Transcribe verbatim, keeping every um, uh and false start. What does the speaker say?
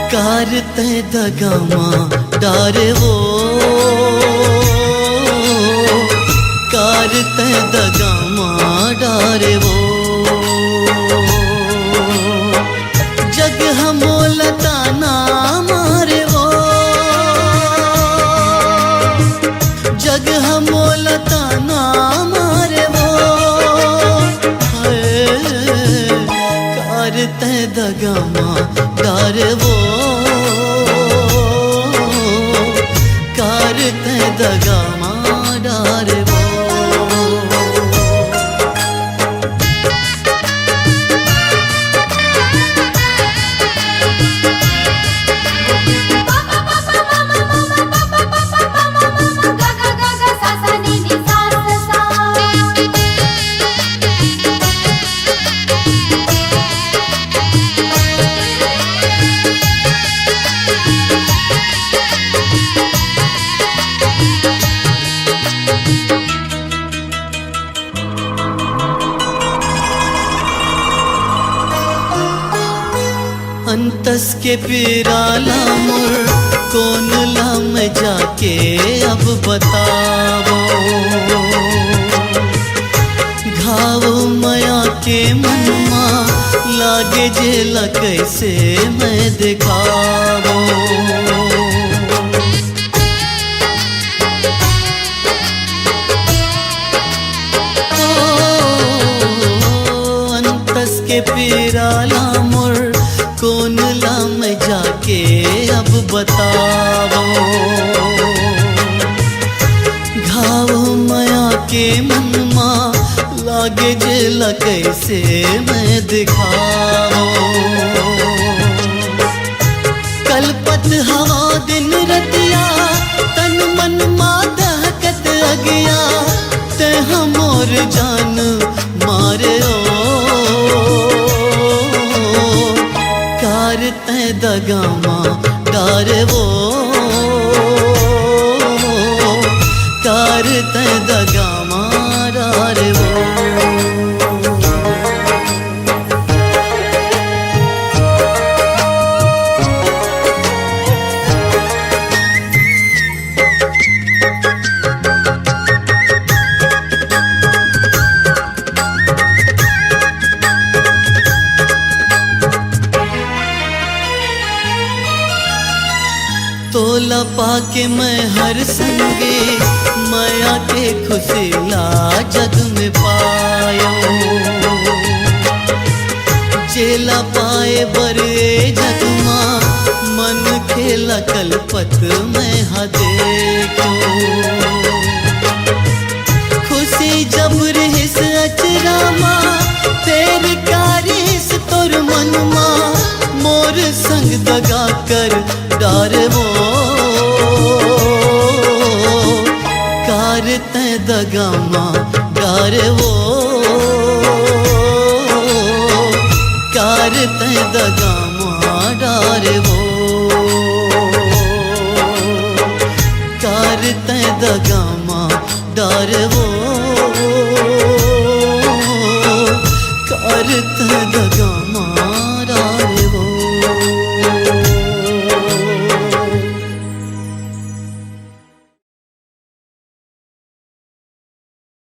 Car तैं दगा मा डारे वो, कार तैं दगा मा डारे वो। जग ह मोला ताना मारे वो, जग ह मोला ताना मारे वो। हाय, कार तैं दगा मा डारे वो, कार तैं दगा मा डारे वो। अंतस के पीरा ला मोर, कोन ला मैं जाके अब बतावो? घाव मया के मन मा लागे, जेला कैसे मैं दिखावो? ओ, अंतस के पीरा ला मोर, कोन ला मैं जाके अब बतावो? घाव मया के मन मा लागे, जेला कैसे मैं दिखावो? कलपत हवा दिन रतिया, तन मन मा दहकत अगिया, तैं ह मोर जान मारे ओ। कार तैं दगा मा डारे वो, कार तैं दगा मा डारे वो। तोला पाके मैं हर संगे मया के खुशी ला जग में पायो। जेला पाए बर ए जग मा मन खेला कलपत मैं हा देखो। खुशी जब रिहिस अचरा मा, फेर का रिहिस तोर मन मा, मोर संग दगा कर डारे वो। कार तैं दगा मा डारे वो, कार तैं दगा मा डारे वो, कार तैं दगा मा डारे वो, कार तैं दगा